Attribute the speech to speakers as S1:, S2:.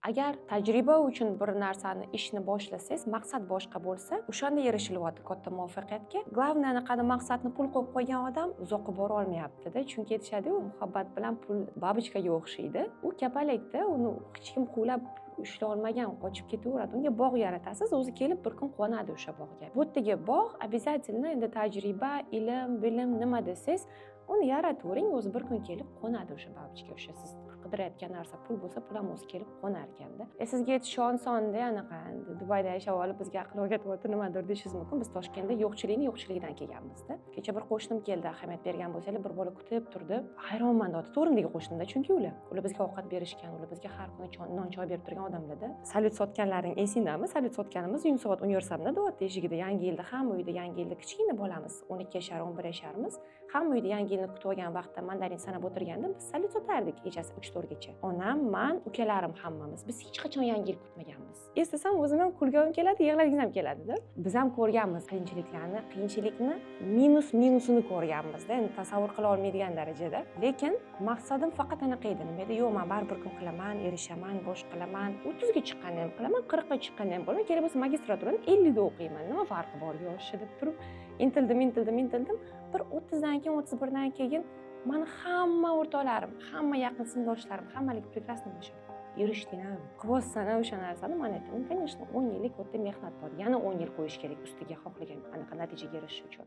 S1: Agar tajriba uchun bir narsani, ishni boshlasangiz, maqsad boshqa bo'lsa, o'shanda erishilyapti katta muvaffaqiyatga. Главное, anaqani, maqsadni pul qo'yib qo'ygan odam uzoqqa bora olmayaptida. Chunki aytishadiyu, muhabbat bilan pul бабочка ga o'xshaydi. U kapalakda, uni hech kim quvlab ushlay olmagan, qochib ketaveradi. Unga bog' yaratasiz, o'zi kelib bir kun qo'nadi o'sha bog'ga. Bu yerdagi bog' обязательно endi tajriba, ilm, bilim, nima desangiz, uni yaratavering, o'zi bir kun kelib qo'nadi o'sha бабочка. O'sha siz qidirayotgan narsa pul bo'lsa, pul ham o'zi kelib qo'nar ekanda. Sizga aytish osonda, anaqa endi Dubayda yashab olib bizga aql o'rgatyapti nimadir deyishingiz mumkin. Biz Toshkentda yo'qchilikni yo'qchiligidan kelganmizda. Kecha bir qo'shnim keldi, ahamiyat bergan bo'lsanglar, bir bola kutib turdi. Hayronman deyapti, to'rimdagi qo'shnimda, chunki ular bizga ovqat berishgan, ular bizga har kuni non choy berib turgan odamlarda. Salyut sotganlaring esingdami? Salyut sotganimiz Yunusobod universamda deyapti eshigida. Yangi yilda hamma uyda, yangi yilda kichkina bolamiz, 12 yashar, 11 yasharmiz, hamma uyda yangi yilni kutib olgan vaqtda mandarin sanab o'tirganda, biz salyut sotardik kechasi 3-4gacha. Onam, man, ukalarim, hammamiz. Biz hech qachon yangi yil kutmaganmiz. Eslasam, o'zim ham kulgim keladi, yig'lagim ham keladida. Biz ham ko'rganmiz qiyinchiliklarni, qiyinchilikni minus minusini ko'rganmizda, endi tasavvur qila olmaydigan darajada. Lekin maqsadim faqat anaqa edi, nima edi, yo'q, man baribir kun qilaman, erishaman, bosh qilaman. 30ga chiqqanda ham qilaman, 40ga chiqqanda ham qilaman, kerak bo'lsa magistraturani 50da o'qiyman, nima farqi bor yoshi deb turib intildim, intildim, intildim. Bir 30dan keyin, 31dan keyin mani hamma o'rtoqlarim, hamma yaqin sinfdoshlarim, hammalik прекрасно bilishadi, erishding a, qilyapsan a o'sha narsani. Man aytdim, конечно, 10 yillik katta mehnat bor, yana 10 yil qo'yish kerak ustiga xohlagan anaqa natijaga erishish uchun.